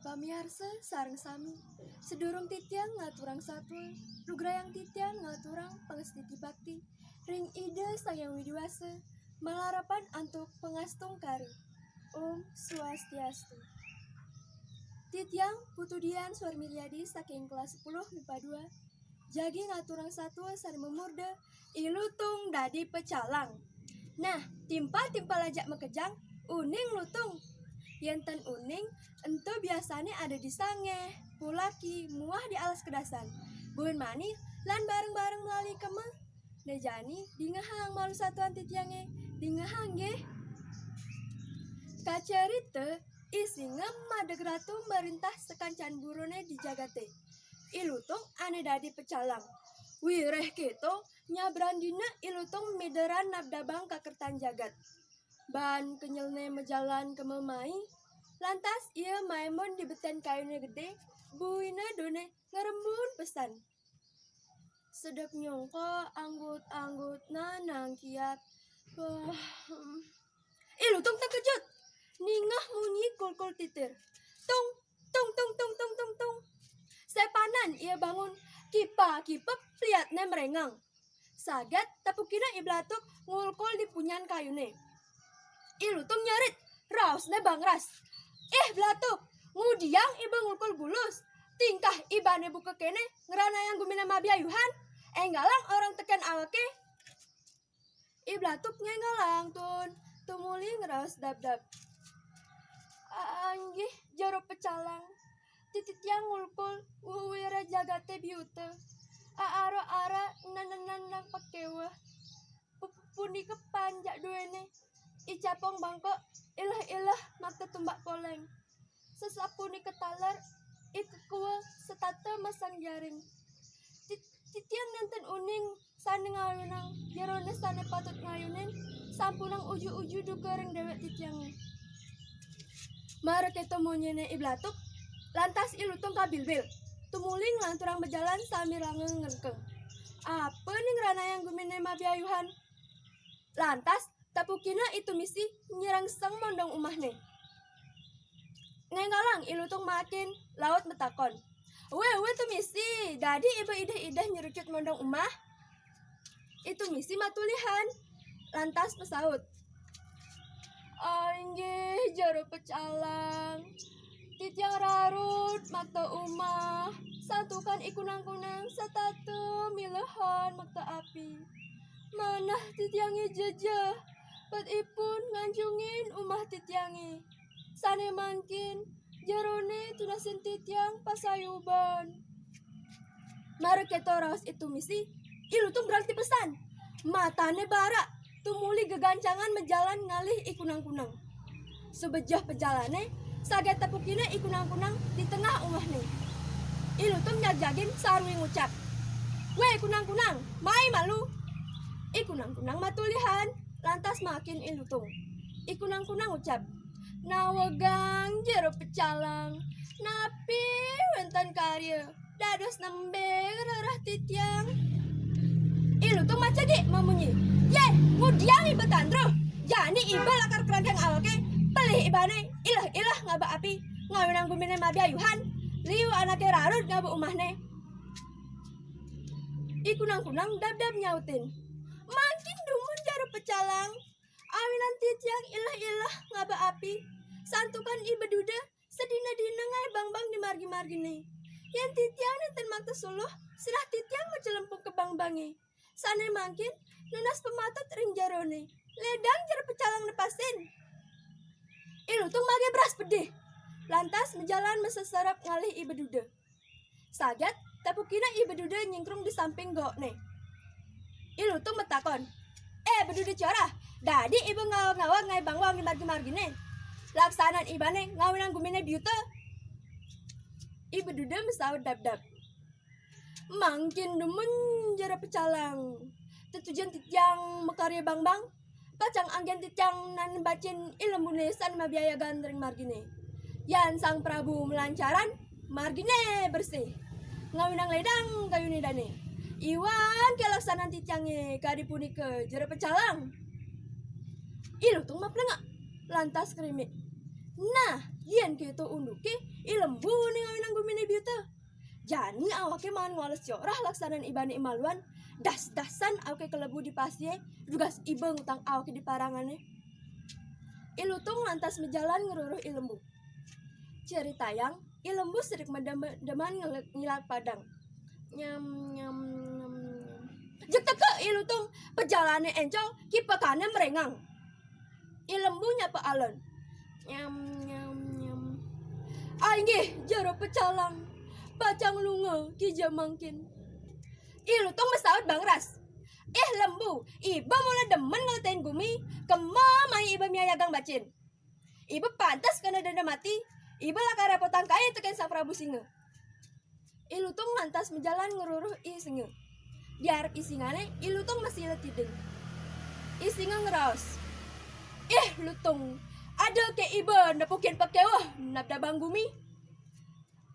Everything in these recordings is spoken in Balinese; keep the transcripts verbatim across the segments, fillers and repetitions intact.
Pamiarsa sareng sami, sedurung titiang ngaturang satua, lugrayang titiang ngaturang pangastiti bakti ring Ida Sang Hyang Widi Wasa, malarapan antuk pangastungkara. Om Swastiastu. Titiang Putu Dian Suarmiliadi saking kelas sepuluh mipa dua, jagi ngaturang satua sane mamurda I Lutung Dadi Pecalang. Nah, timpal-timpal ajak makejang, uning lutung. Yen ten uning, ento biasane ada di sangeh, pulaki, muah di alas kedasan. Buin mani, lan bareng-bareng melali kema. Ne jani, dingehang malu satuan titiange, dingehang nggih. Kacarita, I Singa madeg ratu mrintah sakancan burane di jagate. I Lutung ane dadi pecalang. Wireh keto, nyabran dina I Lutung mideran nabdabang kakertan jagat. Ban kenyelne majalan kema mai, lantas ia maemun di beten kayune gede, buina done ngrembun pesan. Sedek nyongko anggut-anggut nanang kiat. Wah, hmm. I Lutung takejut. Ningeh munyi kulkul titir. Tung, tung, tung, tung, tung, tung, tung. Sepanan ia bangun, kipa-kipa pliatne mrengang. Saget tepukina I Blatuk ngulkul di punyan kayune. I Lutung nyerit, raosne bangras. "Ih, Blatuk, ngudiang iba ngulkul bulus? Tingkah ibane buka kene ngranayang gumine mabiayuhan. Enggalang orang teken awake." I Blatuk ngenggalang tun, tumuli ngraos dabdab. "Anggih, jero pecalang. Titiang ngulkul wiwire jagate biuta. Aara-ara nenenan nang pakeweh. Pu-, punika panjak duene. I capong bangkok, ileh-ileh makta tumbak poleng. Sasapunika taler, i kekua setata masang jaring. Ti-, titiang nenten uning sane ngawinang jerone sane patut ngayunin, sampunang uju-uju duka ring dewek titiange." Mara keto munyine I Blatuk, lantas I Lutung kabilbil. Tumuli nglanturang majalan sambilanga ngrengkeng. Apa ne ngranayang gumine mabiayuhan? Lantas, tepukina I Tumisi nyerengseng mondong umahne. Ngenggalang I Lutung makin, laut matakon, "We, we Tumisi, dadi iba ideh-ideh nyerucut mondong umah?" I Tumisi matulihan, lantas masaut, "Inggih, jero pecalang. Titiang rarud makta umah, santukan i kunang-kunang setata milehan makta api. Manah titiange jejeh, pet ipun nganjungin umah titiange. Sane mangkin, jerone tunasin titiang pasayuban." Mara keto raos I Tumisi, I Lutung brangti pesan. Matane barak, tumuli gegancangan majalan ngalih i kunang-kunang. Suba jeh pejalane, saget tepukina i kunang-kunang di tengah umahne. I Lutung nyagjagin sarwi ngucap, "We kunang-kunang, mai malu." I kunang-kunang matulihan, lantas makin I Lutung. I kunang-kunang ngucap, "Nawegang jero pecalang, napi wenten karya, dados nembe rereh titiang." I Lutung macegik mamunyi, "Yeh, ngudiang iba tan truh? Jani iba lakar krengkeng awake, pelih ibane ileh-ileh ngaba api, ngawinang gumine mabiayuhan, liu anake rarud ngaba umahne." I kunang-kunang dabdab nyautin, "Mangkin dumun jero pecalang, awinan titiang ileh-ileh ngaba api, santukan iba duda sadina-dina ngae bangbang di margi-margine. Yen titiang nenten makta suluh, sinah titiang macelempung ka bangbange. Sane mangkin nunas pamatut ring jerone. Ledang jero pecalang nepasin." I Lutung mage beras pedih. Lantas majalan maseserep ngalih iba duda. Saget, tepukina iba duda nyingkrung di samping gokne. I Lutung matakon, "Eh, beduda corah, dadi iba ngawag-ngawag ngae bangbang di margi-margine? Laksanan ibane ngawinang gumine biuta?" Iba duda masaut dabdab, "Mangkin dumun jero pecalang. Tetujon titiang makarya bangbang, pacang anggen titiang nan bacin ilembune sane mabiayagan ring margine. Yan Sang Prabu malancaran, margine bersih. Ngawinang ledang kayune dane. Iwang ke laksanan titiange kadi punika jero pecalang." I Lutung maplengak, lantas krimit. Nah, yén kéto unduké, I Lembu né ngawinan guminé biuta. Jani awaké maan ngoles corah laksanan ibané I Maluan, das-dasan awaké kalebu di pasié, dugas iba ngutang awaké di parangané. I Lutung lantas majalan ngruruh I Lembu. Caritayang, I Lembu sedik madem-, deman ngel-, ngilap padang. Nyam, nyam, nyam, nyam. Jeg teka I Lutung, pejalané éncol, kipekané mréngang. I Lembu nyapa alon. Nyam, nyam, nyam. "Inggih, jero pecalang. Pacang lunga kija mangkin." I Lutung masaut bangras. "Ih, Lembu, iba mula demen ngletain gumi, kema mai iba miayagang bacin. Iba pantes kena denda mati, iba lakar repotang kai tekén Sang Prabu Singa." I Lutung lantas majalan ngruruh I Singa. Di arep I Singané, I Lutung masila tiding. I Singa ngraos, "Ih, Lutung, ada ké iba nepukin pakéweh nabdabang gumi?"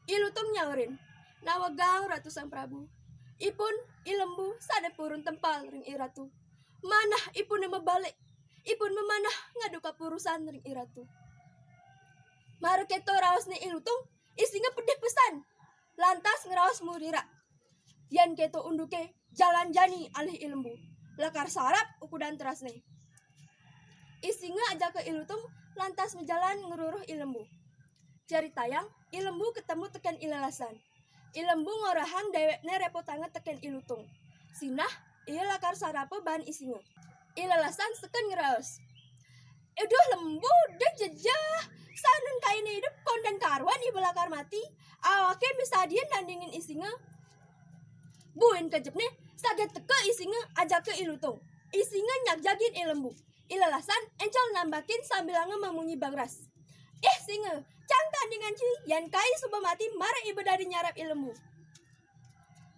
I Lutung nyaurin, "Nawegang Ratu Sang Prabu. Ipun, I Lembu, sané purun tempal ring I Ratu. Manah ipuné mabalik. Ipun mamanah ngadu kapurusan ring I Ratu." Mara kéto raosné I Lutung, I Singa pedih pesan. Lantas ngraos murirak. Yén kéto unduké, jalan jani alih I Lembu. Lakar sarap ukudan terasné. I Singa ajaka I Lutung lantas majalan ngruruh I Lembu. Caritayang, I Lembu ketemu tekén I Lelasan. I Lembu ngorahang déwékné repotanga tekén I Lutung. Sinah, ia lakar sarapa baan I Singa. I Lelasan seken ngraos, "Aduh, Lembu, deh jejeh. Sanan kainé idup kondan karuan iba lakar mati. Awaké misadia nandingin I Singa." Buin kejepné, saget teka I Singa ajaka I Lutung. I Singa nyagjagin I Lembu. I Lelasan éncol nambakin sambilanga mamunyi bangras. "Ih, Singa, cang tandingan ci, yén kai suba mati mara iba dadi nyarap I Lembu."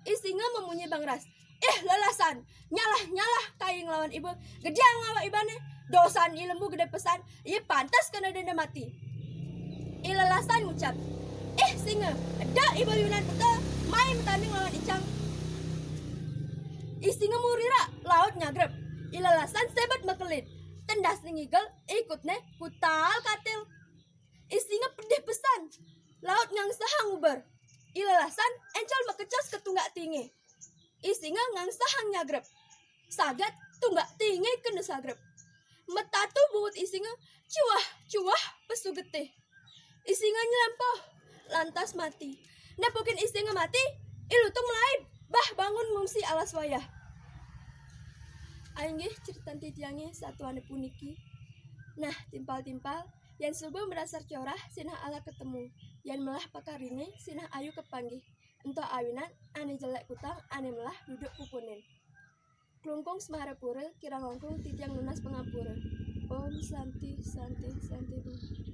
I Singa mamunyi bangras. "Ih, Lelasan, nyalah-nyalah kai nglawan iba, gediang awak ibané, dosan I Lembu gedé pesan, ia pantes kena denda mati." I Lelasan ngucap, "Ih, Singa, eda iba yunan peta, mai matanding lawan icang." I Singa murirak, laut nyagrep. I Lelasan sebet makelit. Tendasné ngigel, ikutné kutal katil. I Singa pedih pesan. Laut ngangsahang uber. I Lelasan éncol makecos ka tunggak tiingé. I Singa ngangsahang nyagrep. Saget tunggak tiingé kena sagrep. Matatu bungut I Singa, cuah, cuah pesu getih. I Singa nylempoh, lantas mati. Nepukin I Singa mati, I Lutung malaib, bah bangun ngungsi alas wayah. Inggih, critan titiangé satuané puniki. Nah, timpal-timpal, yén suba madasar corah, sinah alah ketemu. Yén melah pakariné, sinah ayu kapanggih. Ento awinan, ané jelék kutang, ané melah duduk pupunin. Klungkung Semarapura, kirang langkung titiang nunas pangampura. Om Santi, Santi, Santi, Om.